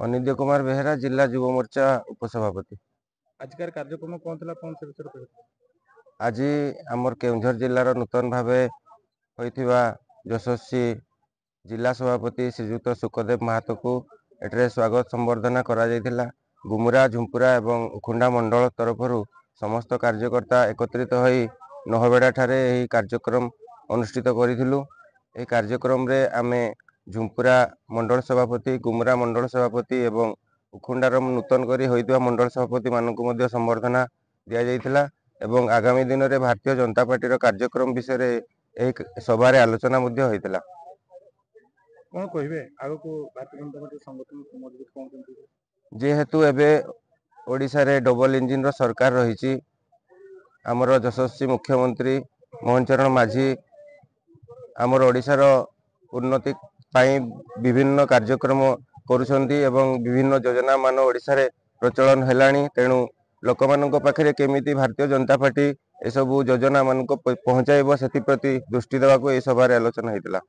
ଅନିନ୍ଦ୍ୟ କୁମାର ବେହେରା, ଜିଲ୍ଲା ଯୁବ ମୋର୍ଚ୍ଚା ଉପସଭାପତି। ଆଜିକାର କାର୍ଯ୍ୟକ୍ରମ କ'ଣ ଥିଲା, କ'ଣ ସେ ବିଷୟରେ କହିବେ? ଆଜି ଆମର କେଉଁଝର ଜିଲ୍ଲାର ନୂତନ ଭାବେ ହୋଇଥିବା ଯଶସ୍ୱୀ ଜିଲ୍ଲା ସଭାପତି ଶ୍ରୀଯୁକ୍ତ ସୁଖଦେବ ମାହାତୋକୁ ଏଠାରେ ସ୍ୱାଗତ ସମ୍ବର୍ଦ୍ଧନା କରାଯାଇଥିଲା। ଗୁମୁରା, ଝୁମ୍ପୁରା ଏବଂ ଉଖୁଣ୍ଡା ମଣ୍ଡଳ ତରଫରୁ ସମସ୍ତ କାର୍ଯ୍ୟକର୍ତ୍ତା ଏକତ୍ରିତ ହୋଇ ନହବେଡ଼ା ଠାରେ ଏହି କାର୍ଯ୍ୟକ୍ରମ ଅନୁଷ୍ଠିତ କରିଥିଲୁ। ଏହି କାର୍ଯ୍ୟକ୍ରମରେ ଆମେ ଝୁମ୍ପୁରା ମଣ୍ଡଳ ସଭାପତି, ଗୁମୁରା ମଣ୍ଡଳ ସଭାପତି ଏବଂ ଉଖୁଣ୍ଡାର ନୂତନ କରି ହୋଇଥିବା ମଣ୍ଡଳ ସଭାପତିମାନଙ୍କୁ ମଧ୍ୟ ସମ୍ବର୍ଦ୍ଧନା ଦିଆଯାଇଥିଲା ଏବଂ ଆଗାମୀ ଦିନରେ ଭାରତୀୟ ଜନତା ପାର୍ଟିର କାର୍ଯ୍ୟକ୍ରମ ବିଷୟରେ ଏହି ସଭାରେ ଆଲୋଚନା ମଧ୍ୟ ହୋଇଥିଲା। କ'ଣ କହିବେ, ଆଗକୁ ଭାରତୀୟ ଜନତା ପାର୍ଟି ସଂଗଠନ ମଜବୁତ କ'ଣ କେମିତି? ଯେହେତୁ ଏବେ ଓଡ଼ିଶାରେ ଡବଲ ଇଞ୍ଜିନର ସରକାର ରହିଛି, ଆମର ଯଶସ୍ୱୀ ମୁଖ୍ୟମନ୍ତ୍ରୀ ମୋହନ ଚରଣ ମାଝୀ ଆମର ଓଡ଼ିଶାର ଉନ୍ନତି ପାଇଁ ବିଭିନ୍ନ କାର୍ଯ୍ୟକ୍ରମ କରୁଛନ୍ତି ଏବଂ ବିଭିନ୍ନ ଯୋଜନା ମାନ ଓଡ଼ିଶାରେ ପ୍ରଚଳନ ହେଲାଣି। ତେଣୁ ଲୋକମାନଙ୍କ ପାଖରେ କେମିତି ଭାରତୀୟ ଜନତା ପାର୍ଟି ଏସବୁ ଯୋଜନା ମାନଙ୍କୁ ପହଞ୍ଚାଇବ, ସେଥିପ୍ରତି ଦୃଷ୍ଟି ଦେବାକୁ ଏହି ସଭାରେ ଆଲୋଚନା ହେଇଥିଲା।